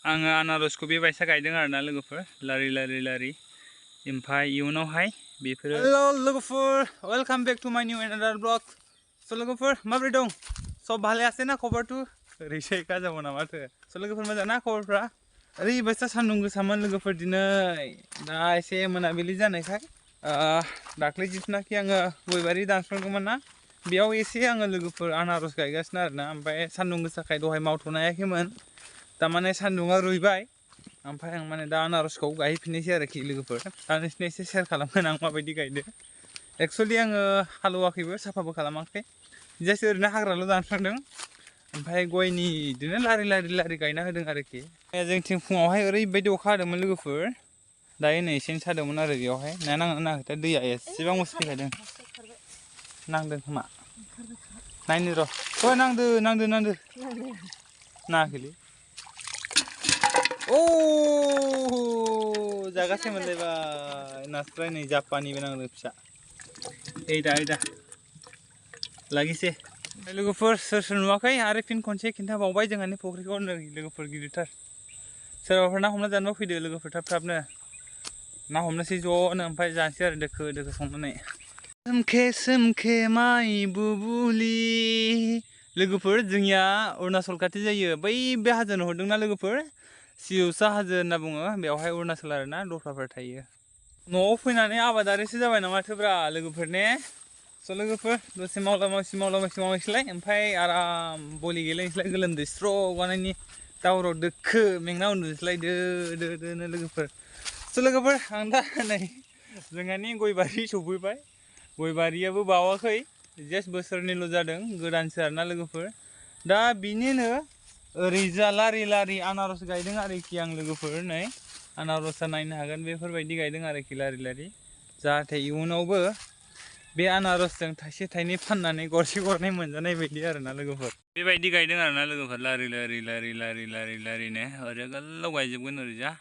आङो आनारसखौ बेबायसा गायदों आरोना लोगोफोर लारि लारि लारि ओमफ्राय इयुनावहाय बेफोरो हेलो लोगोफोर वेलकाम बेक टू माय न्यू एनादार ब्लग स' लोगोफोर माबोरै दं सब भाले आसे ना खबरथु ओरैसो गाजाबो नामाथो स' लोगोफोर मोजां ना खबरफ्रा ओरैबायसा सान्दुं गोसामोन लोगोफोर दिनै दा एसे मोनाबिलि जानायखाय दाख्लै जिथुनाखि आङो गयबारि दानस्रांदोंमोन ना बेयाव एसे आङो लोगोफोर आनारस गायगासिनो आरोना ओमफ्राय सान्दुं गोसाखाय दहाय मावथ'नो हायाखैमोन तारमाने सान्दुङा रुइबाय ओमफ्राय आं माने दा आनारसखौ गायफिननोसै आरोखि लोगोफोर दा नोंसिनो एसे शेयार खालामगोन आं माबायदि गायदो एक्चुअलि आङो हालेवाखैबो साफाबो खालामाखै जास्ट ओरैनो हाग्राल' दानस्रांदों ओमफ्राय गयनि बिदिनो लारि लारि लारि गायना होदों आरोखि जोंथिं फुङावहाय ओरैबायदि अखा हादोंमोन लोगोफोर दायो नै एसे सादोंमोन आरो बेयावहाय नांगोना नाङाखै दैया एसेबां मस्थ फैखादों नांदों खोमा नायनो र' ओइ नांदो नाङाखैलै ओ जागासे मोनलायबाय नास्राय नै जापानिबो नांदों फिसा एइदा लागिसे लोगोफोर सोर नुवाखै आरो फिन खनसे खिन्थाबावबाय जोंहानि फुख्रिखौ लोगोफोर गिदिरथार सोरबाफोर ना हमना जानोबा फैदो लोगोफोर थाब-थाबनो ना हमनोसै ज'नो ओमफ्राय जानोसै आरो दोखो संनानै सोमखे माइ बुबुलि लोगोफोर जोंनिया अरुणाचल खाथि जायो बै बे हाजो नुहुरदोंना लोगोफोर सिउसा हाजो होनना बुङो बेवहाय अरुणाचल आरोना दफ्राफोर थायो न'आव फैनानै आबादारिसो जाबाय नामाथोब्रा लोगोफोर ने स' लोगोफोर दसे मावला मावसैलाय ओमफ्राय आराम बलि गेलेनोसैलाय गोलोमदै स्र' गनायनि दावराव दोखो मेंना उन्दुनोसैलाय दोनो लोगोफोर स' लोगोफोर आं दा नै जोंहानि गयबारि सफैबाय गयबारियाबो बावाखै जास्ट बोसोरनैल' जादों गोदानसो आरोना लोगोफोर दा बिनिनो ओरैजा लारि लारि आनारस गायदों आरोखि आं लोगोफोर नै आनारसा नायनो हागोन बेफोरबायदि गायदों आरोखि लारि लारि जाहाथे इयुनावबो बे आनारसजों थाइसे थाइनै फाननानै गरसे गरनै मोनजानाय बायदि आरोना लोगोफोर बेबायदि गायदों आरोना लोगोफोर लारि लारिनो ओरै गोलाव गायजोबगोन ओरैजा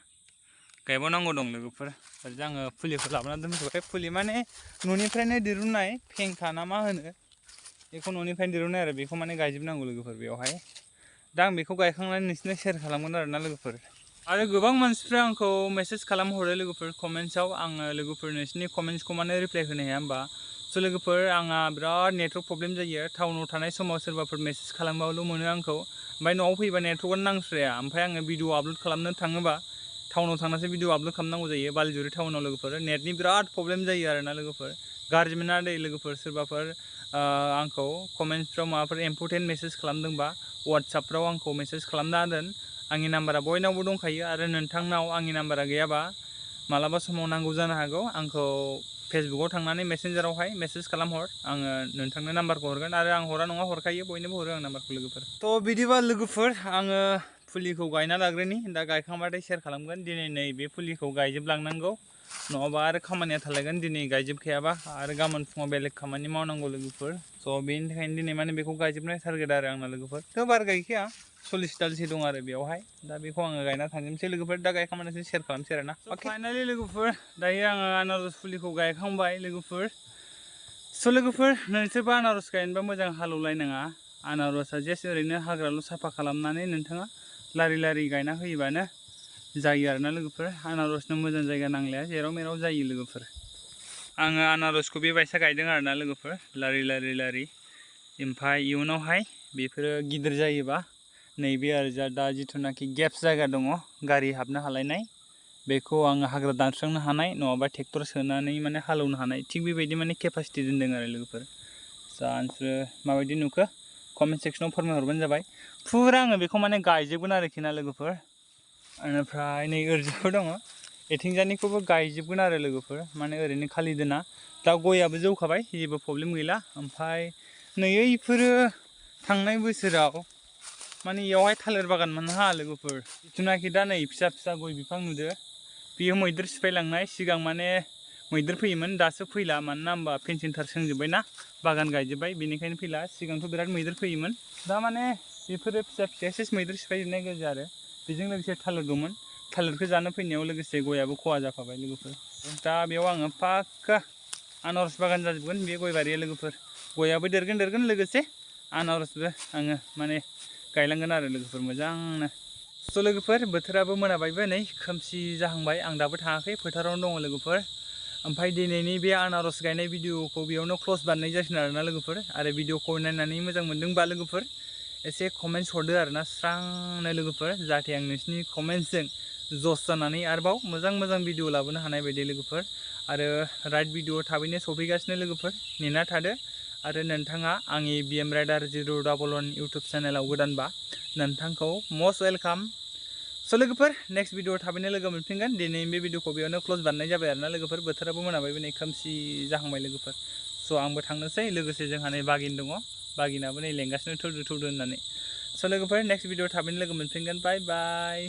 गायबावनांगौ दं लोगोफोर ओरैजा आङो फुलिफोर लाबोना दोनथ'बाय फुलि माने न'निफ्रायनो दिरुननाय फेंखा ना मा होनो बेखौ न'निफ्रायनो दिरुननाय आरो बेखौ माने गायजोबनांगौ लोगोफोर बेवहाय दा आं बेखौ गायखांनानै नोंसिनो शेयार खालामगोन आरोना लोगोफोर आरो गोबां मानसिफ्रा आंखौ मेसेज खालामहरो लोगोफोर कमेन्ट्सआव आङो लोगोफोर नोंसिनि कमेन्ट्सखौ मानो रिप्लाय होनो हाया होमबा स' लोगोफोर आंहा बिराद नेटवर्क प्रब्लेम जायो टाउनाव थानाय समाव सोरबाफोर मेसेज खालामबाल' मोनो आंखौ ओमफ्राय न'आव फैबा नेटवर्कआनो नांस्राया ओमफ्राय आङो भिडिअ आपल'ड खालामनो थाङोबा टाउनाव थांनासो भिडिअ आपल'ड खालामनांगौ जायो बालिजुरि टाउनाव लोगोफोर नेटनि बिराद प्रब्लेम जायो आरोना लोगोफोर गाज्रि मोना दै लोगोफोर सोरबाफोर आंखौ कमेन्ट्सफ्राव माबाफोर इम्परटेन्ट मेसेज खालामदोंबा वाट्सएपफ्राव आंखौ मेसेज खालामना दोन आंनि नाम्बारा बयनावबो दंखायो आरो नोंथांनाव आंनि नाम्बारा गैयाबा मालाबा समाव नांगौ जानो हागौ आंखौ फेसबुकाव थांनानै मेसेन्जारावहाय मेसेज खालामहर आङो नोंथांनो नाम्बारखौ हरगोन आरो आं हरा नङा हरखायो बयनोबो हरो आं नाम्बारखौ लोगोफोर थ' बिदिबा लोगोफोर आङो फुलिखौ गायना लाग्रोनि दा गायखांबाथाय शेयार खालामगोन दिनै नै बे फुलिखौ गायजोबलांनांगौ नङाबा आरो खामानिया थालायगोन दिनै गायजोबखायाबा आरो गाबोन फुङाव बेलेग खामानि मावनांगौ लोगोफोर स' बेनि थाखायनो दिनै माने बेखौ गायजोबनाय टारगेट आरो आंना लोगोफोर थ' बारा गैखाया 40 दालसो दं आरो बेवहाय दा बेखौ आङो गायना थांजोबनोसै लोगोफोर दा गायखांबानोसो शेयार खालामसै आरोना फाइनालि लोगोफोर दायो आङो आनारस फुलिखौ गायखांबाय लोगोफोर स' लोगोफोर नोंसोरबो आनारस गायनोबा मोजां हालेवलायनाङा आनारसआ जास्ट ओरैनो हाग्राल' साफा खालामनानै नोंथाङा लारि लारि गायना होयोबानो जायो आरोना लोगोफोर आनारसनो मोजां जायगा नांलाया जेराव मेराव जायो लोगोफोर आङो आनारसखौ बेबायसा गायदों आरोना लोगोफोर लारि लारि ओमफ्राय इयुनावहाय बेफोरो गिदिर जायोबा नैबे आरो दा जिथुनाखि गेप्स जायगा दङ गारि हाबनो हालायनाय बेखौ आङो हाग्रा दानस्रांनो हानाय नङाबा ट्रेक्टर सोनानै माने हालेवनो हानाय थिग बेबायदि माने केपासिटि दोनदों आरो लोगोफोर दा नोंसोरो माबायदि नुखो कमेन्ट सेक्सनाव फोरमायहरबानो जाबाय फुरा आङो बेखौ माने गायजोबगोन आरोखि ना लोगोफोर बेनिफ्राय नै ओरैजायबो दङ एथिंजानिखौबो गायजोबगोन आरो लोगोफोर माने ओरैनो खालि दोना दा गयाबो जौखाबाय जेबो प्रब्लेम गैला ओमफ्राय नै ओइफोरो थांनाय बोसोराव माने इयावहाय थालिर बागान मोननो हा लोगोफोर जिथुनाखि दा नै फिसा गय बिफां नुदो बियो मैदेर सिफायलांनाय सिगां माने मैदेर फैयोमोन दासो फैला मानोना होमबा फेनसिंथार सोंजोब्बाय ना बागान गायजोब्बाय बेनिखायनो फैला सिगांथ' बिराद मैदेर फैयोमोन दा माने बेफोरो फिसा एसे मैदेर सिफायजोबनाय गोजा आरो बेजों लोगोसे थालिर दंमोन थालिरखौ जानो फैनायाव लोगोसे गयाबो खहा जाफाबाय लोगोफोर दा बेयाव आङो पाक्का आनारस बागान जाजोबगोन बे गयबारिया लोगोफोर गयाबो देरगोन लोगोसे आनारसबो आङो माने गायलांगोन आरो लोगोफोर मोजांनो स' लोगोफोर बोथोराबो मोनाबायबो नै खोमसि जाहांबाय आं दाबो थाङाखै फोथारावनो दङ लोगोफोर ओमफ्राय दिनैनि बे आनारस गायनाय भिडिअखौ बेयावनो क्ल'ज बानायनाय जासिगोन आरोना लोगोफोर आरो भिडिअखौ नायनानै मोजां मोनदोंबा लोगोफोर एसे कमेन्ट्स हरदो आरोना स्रांनो लोगोफोर जाहाथे आं नोंसिनि कमेन्ट्सजों जस जानानै आरोबाव मोजां भिडिअ लाबोनो हानाय बायदि लोगोफोर आरो राइट भिडिअ थाबैनो सफैगासिनो लोगोफोर नेना थादो आरो नोंथाङा आंनि BM राइडार 011 इउटुब चेनेलाव गोदानबा नोंथांखौ मस्ट वेलकाम स' लोगोफोर नेक्स्ट भिडिअ थाबैनो लोगो मोनफिनगोन दिनै बे भिडिअखौ बेयावनो क्ल'ज बानायनाय जाबाय आरोना लोगोफोर बोथोराबो मोनाबायबो नै खोमसि जाहांबाय लोगोफोर स' आंबो थांनोसै लोगोसे जोंहा नै बागिन दङ बागिनाबो नै लेंगासिनो थौदो होननानै स' लोगोफोर नेक्स्ट भिडिअ थाबैनो लोगो मोनफिनगोन बाय बाय